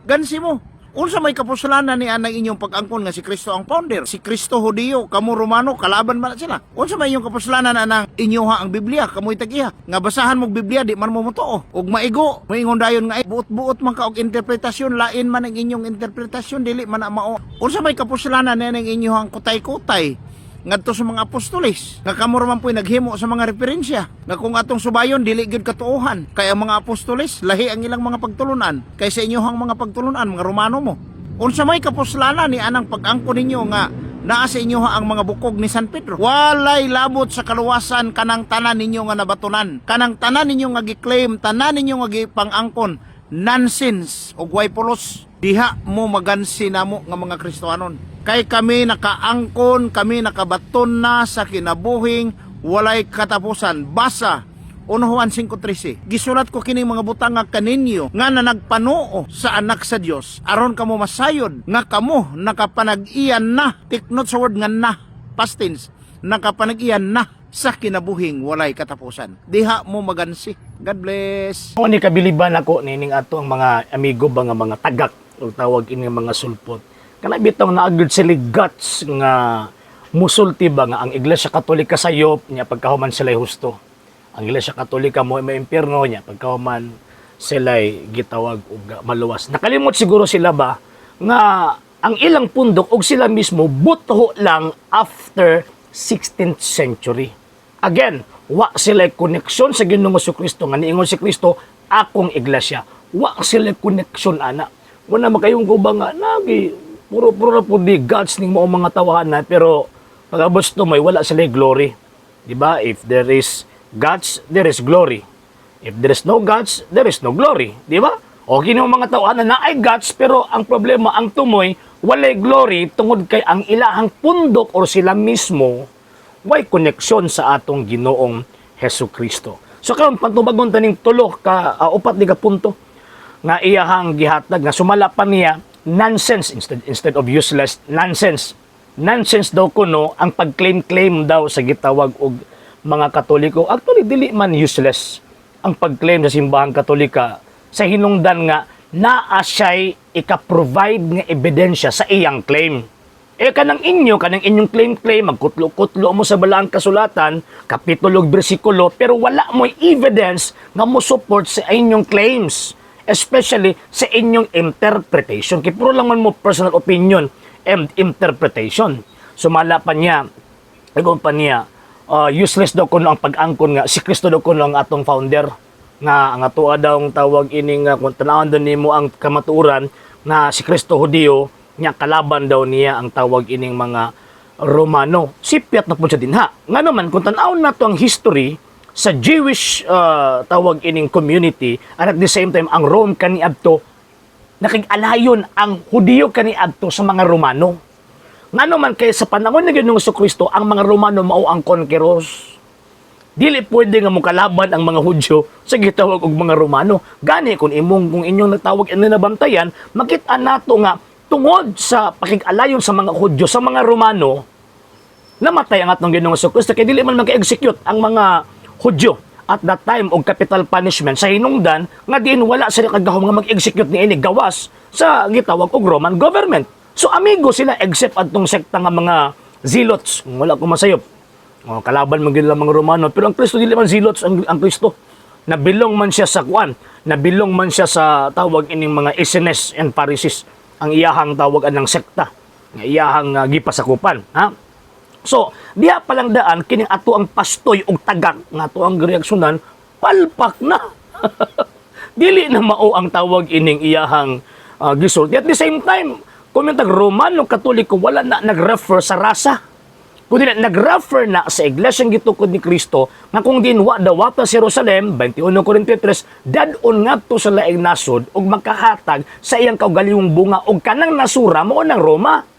Gansi mo. Unsa may kapuslanan ni anang inyong pag-angkon nga si Kristo ang founder? Si Kristo Hudiyo, kamo Romano, kalaban man na sila. Unsa may inyong kapuslanan anang inyoha ang Biblia, kamoy tag-iya? Nga basahan mo Biblia, di man mo motoo. Ug maigo, moingon dayon nga ay, buot-buot man ka og interpretasyon, lain man ang inyong interpretasyon, dili man na mao. Unsa may kapuslanan ni anang inyohang kutay-kutay ngadto sa mga apostoles, nga kamo ra man po'y naghimo sa mga referensya nga kung atong subayon, dili gyud katuohan, kay ang mga apostoles, lahi ang ilang mga pagtulunan kaysa inyohang mga pagtulunan, mga Romano mo. Unsa may kapuslanan ni anang pag-angkon ninyo nga naa sa inyo ang mga bukog ni San Pedro? Walay labot sa kaluwasan kanang tanan ninyo nga nabatunan, kanang tanan ninyo nga gi-claim, tanan ninyo nga gipang-angkon. Nonsense ug way pulos. Diha mo magansi namo nga mga Kristohanon, kay kami nakaangkon, kami nakabaton na sa kinabuhing walay katapusan. Basa 1 Juan 5:13. Gisulat ko kining mga butang nga kaninyo nga na nagpanuo sa Anak sa Dios, aron kamo masayod nga kamo nakapanag-iyan na. Take note sa word nga "na", past tense. Nakapanag-iyan na sa kinabuhing walay katapusan. Diha mo magansi. God bless. Mo ni kabiliban ako nining ato ang mga amigo ba nga mga tagak o tawag ini mga sulpot. Kana bitaw naa gyud sila guts nga musulti ba nga ang Iglesia Katolika sayop niya, pagkahuman sila husto. Ang Iglesia Katolika mo may impierno niya, pagkahuman sila gitawag og maluwas. Nakalimot siguro sila ba nga ang ilang pundok og sila mismo buto lang after 16th century. Again, wa sila koneksyon sa Ginoong Kristo nga niingon si Kristo, "Akong iglesia." Wa sila koneksyon ana. Wala makayong ko ba nga nagi puro-puro na po di gods ning mao mga tawahan na, pero pag abot sa tumoy, wala sila glory. Di ba? If there is gods, there is glory. If there is no gods, there is no glory. Di ba? O kini mga tawahan na naay gods, pero ang problema, ang tumoy walay glory tungod kay ang ilahang pundok or sila mismo way koneksyon sa atong Ginoong Hesus Kristo. So karon, pantubagon taning tulo ka upat di ka punto nga iyahang gihatag nga sumala pa niya nonsense instead of useless, nonsense. Nonsense daw kuno ang pag-claim-claim daw sa gitawag og mga Katoliko. Actually, dili man useless ang pag-claim sa Simbahang Katolika sa hinungdan nga naa siya'y ika-provide nga ebidensya sa iyang claim. Eh kanang inyo, kanang inyong claim-claim, magkutlo-kutlo mo sa Balaang Kasulatan, kapitulo ug bersikulo, pero wala mo'y evidence nga mo support sa inyong claims. Especially sa inyong interpretation. Kay puro lang man mo personal opinion and interpretation. Sumala pa niya, ingon pa niya, useless daw kuno ang pag-angkon nga si Kristo daw kuno ang atong founder, nga ang atoa daw ang tawag ining kung tan-awon daw nimo ang kamatuoran nga si Kristo Hudiyo nya, kalaban daw niya ang tawag ining mga Romano. Sipyat na po siya dinha. Nga naman kung tan-awon nato ang history sa Jewish tawag ining community and at the same time ang Rome kaniadto, nakig-alayon ang Hudiyo kaniadto sa mga Romano. Ngano man kay sa panahon ni Ginoong Kristo, ang mga Romano mao ang conquerors. Dili pwede nga mokalaban ang mga Hudyo sa gitawag og mga Romano. Gani kung imong kung inyong natawag ini nabantayan, makita nato nga tungod sa pakig-alayon sa mga Hudyo sa mga Romano, namatay ang atong Ginoong Kristo kay dili man maka-execute ang mga Hudyo at that time og capital punishment sa hinungdan nga diin wala sila kagahom nga mag-execute niini gawas sa gitawag og Roman government. So amigo sila except adtong sekta nga mga Zealots, kung wala ko masayop. Oh, kalaban man gyud lang mga Romano, pero ang Kristo, dili man Zealots ang Kristo. Nabilong man siya sa kuan, nabilong man siya sa tawag ining mga Essenes and Pharisees, ang iyahang tawag anang sekta nga iyahang gipasakupan, ha? So, diha pa lang daan kining ato ang pastoy og tagak nga ato ang reaksyonan, palpak na. Dili na mao ang tawag ining iyahang gisulti. At the same time, kung yung tag Romano Katoliko, wala na nag-refer sa rasa. Kundi na, nag-refer na sa iglesyang gitukod ni Kristo nga kung din wa dawata sa Jerusalem, 21:43, dad-on ngadto sa laing nasod ug makahatag sa iyang kaugalingong bunga, ug kanang nasura mao ng Roma.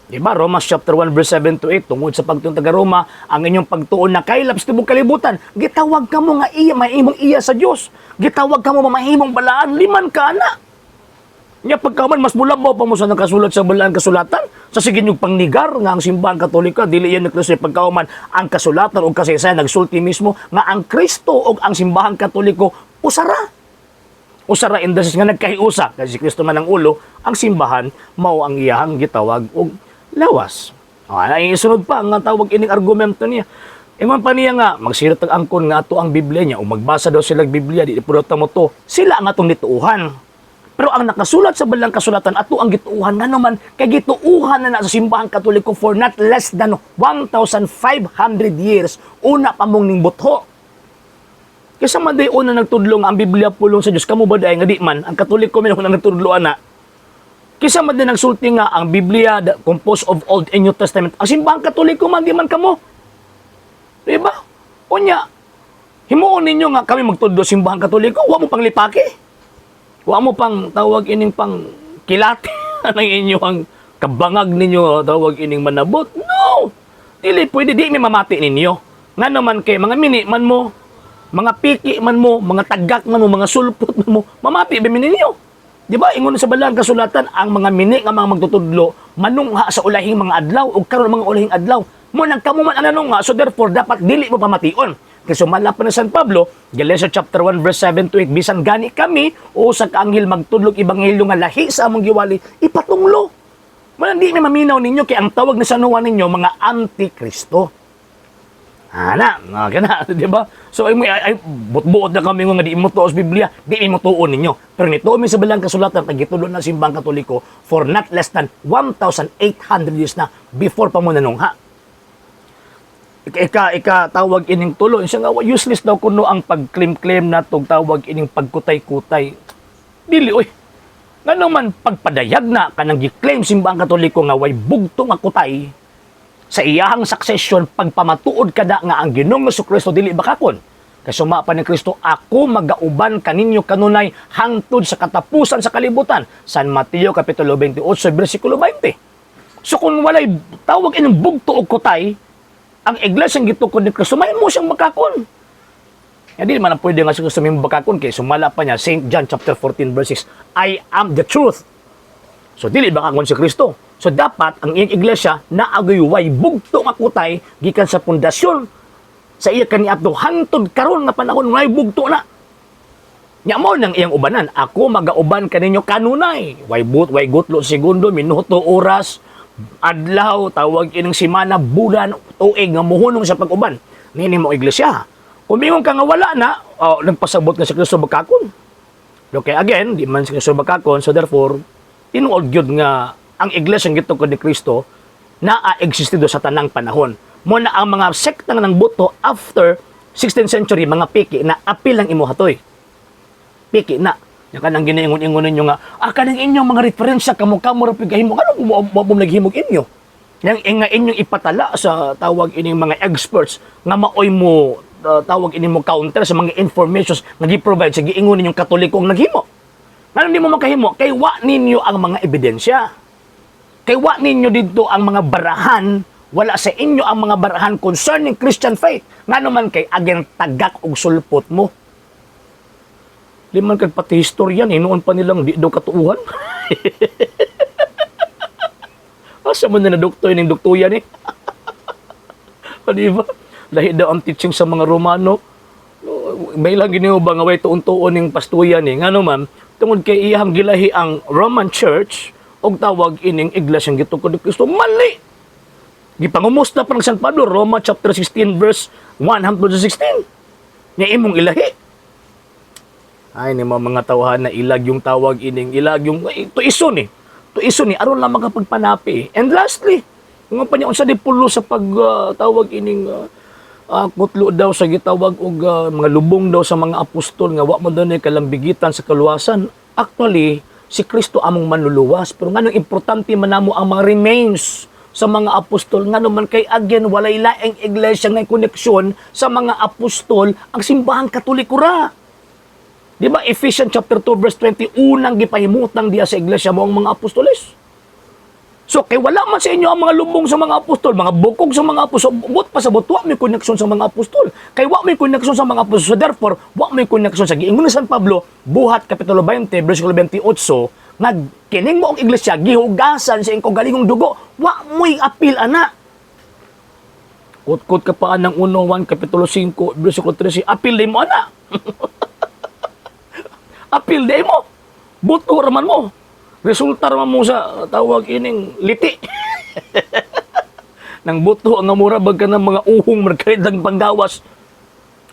Di ba? Romans chapter 1 verse 7 to 8, tungod sa pagtuon taga Roma, ang inyong pagtuon na kaylap sa tibok kalibutan, gitawag kamo nga iya, mahimong iya sa Dios. Gitawag kamo mahimong balaan, liman ka na. Nya pagkaman mas mulabaw pa mo sa nakasulat sa Balaan Kasulatan sa sige niyong pangnigar nga ang Simbahan Katolika dili yan ni Kristo, pagkauman ang kasulatan o kasaysayan nagsulti mismo nga ang Kristo o ang Simbahan Katoliko usara. Usa ra in the sense nga nagkahiusa kay si Kristo man ang ulo, ang simbahan mao ang iyahang gitawag og lawas. Ay isunod pa ang tawag ining argumento niya. Ingon pa niya nga magsirat ang angkon nga ato ang Biblia niya o magbasa daw sila og Biblia, di pud mo to. Sila ang atong nituuhan. Pero ang nakasulat sa balang kasulatan ato ang gituuhan, nga naman kay gituuhan na na sa Simbahang Katoliko for not less than 1,500 years una pa mong ning butho. Kaysa man day una nagtudlo nga ang Biblia pulong sa Dios, kamo ba day nga di man ang Katoliko man una nagtudlo ana? Kaysa man day nagsulti nga ang Biblia the composed of Old and New Testament, ang Simbahang Katoliko man, di man kamo. Di ba? Unya, himuon ninyo nga kami magtudlo, Simbahang Katoliko, wa mo pang lipaki. Wa mo pang tawag ining pang kilati ng inyo ang kabangag ninyo tawag ining manabot. No! Dili pwede, di mi mamati ninyo. Nga naman kay mga mini man mo, mga piki man mo, mga tagak man mo, mga sulpot man mo, mamati ba mi ninyo? Di ba? Ingon sa balang kasulatan, ang mga mini nga mga magtutudlo, manungha sa ulahing mga adlaw, o karon mga ulahing adlaw. Mo nang kamo man ang nanungha, so therefore, dapat dili mo pamation. Kay sumala pa ni San Pablo, Galatians chapter 1 verse 7 to 8, bisan gani kami o sa kaanghel magtudlog ebanghelyo nga lahi sa among giwali, ipatunglo. Malang di mi maminaw ninyo kay ang tawag ni San Juan ninyo mga antikristo. Ana, nga kana, di ba? So ay, ay, ay buot-buot na kami nga di mo tuo sa Biblia, di mi motuon ninyo. Pero nito mi sa balang kasulatan kay gitudlo na Simbahang Katoliko for not less than 1,800 years na before pa mo nanungha. Ika, ika, ika tawag ining tulo siya nga useless daw kuno ang pag-claim-claim na tog tawag ining pagkutay-kutay. Dili oy. Ngano man pagpadayag na kanang gi-claim Simbahang Katoliko nga way bugto nga kutay sa iyahang succession, pagpamatuod kada nga ang Ginoong Kristo dili bakakon. Kay suma pa ni Kristo, "Ako magauban kaninyo kanunay hangtod sa katapusan sa kalibutan." San Mateo kapitulo 28 bersikulo 20. So kung walay tawag ining bugto og kutay, ang iglesia ang gitukod ni Kristo, may mo siyang bakakon. Hindi man ang pwede nga si Kristo may bakakon kay sumala pa niya St. John chapter 14 verse 6, "I am the truth." So dili bakakon si Kristo. So dapat ang iyang iglesia naagoy way bugto nga kutay gikan sa pundasyon sa iya kaniadto hangtod karon nga panahon, way bugto na. Nya mo nang iyang ubanan, "Ako magauban kaninyo kanunay." Way but way gutlo, segundo, minuto, oras, adlaw, tawag ining simana, bulan, tuig nga muhunong sa pag-uban. Nini mo iglesia. Kung mingon ka nga wala na, oh, nagpasabot nga si Kristo bakakon. Okay, again, di man si Kristo bakakon, so therefore, tinuod gyud nga ang iglesia ang gitukod ni Kristo naa-existido sa tanang panahon. Mo na ang mga sekta nga ng buto after 16th century, mga piki na, apil lang imo hatoy. Piki na. Yang kanang ginaingon-ingon ninyo nga, kanang inyong mga referensya, kamo-kamo ra pud gahimo. Ano mo mo mo naghimog inyo? Yang nga inyong ipatala sa tawag ining mga experts nga maoy mo tawag ini mo counter sa mga informations nga gi-provide sa giingon ninyong Katoliko ang naghimo. Ngano di mo makahimo? Kay wa ninyo ang mga ebidensya. Kay wa ninyo didto ang mga barahan, wala sa inyo ang mga barahan concerning Christian faith. Ngano man kay again tagak og sulpot mo. Di man kag pati historian, eh, noon pa nilang di daw katuuhan. Asa man na naduktoy ning duktuyan eh? O, di ba? Lahi daw ang teaching sa mga Romano. May lang giniho ba nga way tuon-tuon ning pastuyan eh. Ngano man, tungod kay iyang gilahi ang Roman Church og tawag ining iglesia gitukod ni Kristo. Mali! Gipangumusta pa ng San Pablo, Roma chapter 16 verse 116. Nga imong ilahi. Ay, ni mga tawhan na ilag yung tawag ining ilag yung ay, tuison eh. Tuison eh, aron lang makapagpanapi. And lastly, nga pa niya unsa di pulo sa pag tawag ining kutlo daw sa gitawag og mga lubong daw sa mga apostol nga wa mo daw ni kalambigitan sa kaluwasan. Actually, si Kristo among manluluwas. Pero nganong importante man namo ang mga remains sa mga apostol? Ngano man kay again walay laing iglesia nga koneksyon sa mga apostol, ang Simbahang Katoliko ra. Di ba Ephesians chapter 2 verse 20, unang gipahimutang diya sa iglesia mo ang mga apostoles. So kay wala man sa inyo ang mga lubong sa mga apostol, mga bukog sa mga apostol, but pa sa wa may koneksyon sa mga apostol. Kay wa may koneksyon sa mga apostol, so therefore, wa may koneksyon sa giingon ni San Pablo, Buhat kapitulo 20 bersikulo 28, nga kining mo ang iglesia gihugasan sa iyang kaugalingong dugo, wa mo'y apil ana. Kutkot ka pa ng 1 1 kapitulo 5 bersikulo 13, apil mo ana. Apil day mo. Buto raman mo. Resulta raman mo sa tawag ining liti. Nang buto ang mura bag ka ng mga uhong markaridang panggawas.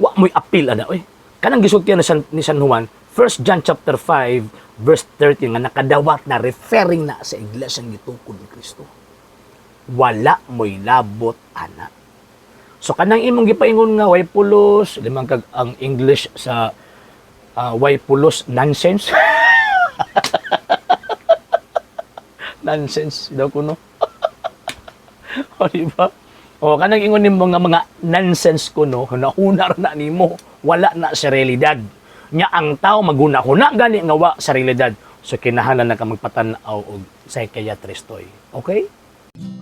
Wa mo'y apil ana oy. Kanang gisultian ni San Juan, 1 John chapter 5 verse 13 nga nakadawat na referring na sa iglesia gitukod ni Kristo. Wala mo'y labot ana. So kanang imong gipaingon nga way pulos, limang kag ang English sa way pulos, nonsense. Nonsense daw kuno. O, di ba? O, kanang ingon nimo nga mga nonsense kuno, hunahuna ra na nimo, wala na sa realidad. Nya ang tao maghuna-huna gani nga wa sa realidad. So kinahanglan na ka magpatan-aw og psychiatrist oy. Okay?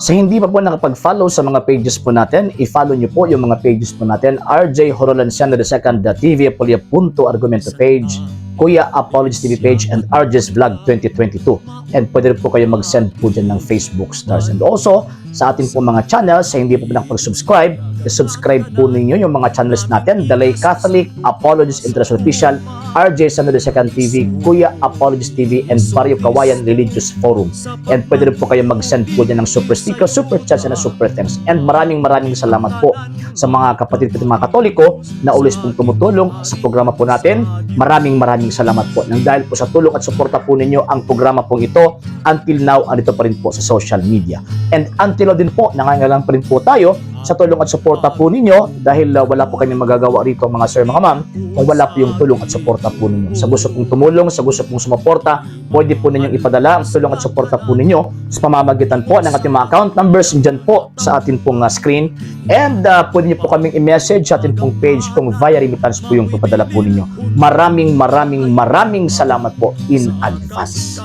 Sa hindi pa po nakapag-follow sa mga pages po natin, i-follow nyo po yung mga pages po natin. RJ Horolanciano II, TV Apolia Punto Argumento page, Kuya Apologies TV page, and RJ's Vlog 2022. And pwede rin po kayo mag-send po dyan ng Facebook stars. And also, sa ating po mga channels, sa hindi po nakapag-subscribe, i-subscribe po ninyo yung mga channels natin. Dalay Catholic, Apologies International Official, RJ Sano II TV, Kuya Apologies TV, and Barrio Kawayan Religious Forum. And pwede rin po kayo mag-send po dyan ng super sticker, super chats, and super thanks. And maraming maraming salamat po sa mga kapatid ko mga Katoliko na always pong tumutulong sa programa po natin. Maraming maraming salamat po. Nang dahil po sa tulong at suporta po ninyo ang programa pong ito, until now, andito pa rin po sa social media. And until now din po, nangangailangan pa rin po tayo sa tulong at suporta po ninyo dahil wala po kami magagawa rito, mga sir, mga ma'am, kung wala po yung tulong at suporta po ninyo. Sa gusto pong tumulong, sa gusto pong sumuporta, pwede po ninyong ipadala ang tulong at suporta po ninyo sa pamamagitan po ng ating mga account numbers dyan po sa atin pong screen. And pwede niyo po kaming i-message sa atin pong page kung via remittance po yung papadala po ninyo. Maraming maraming maraming salamat po in advance.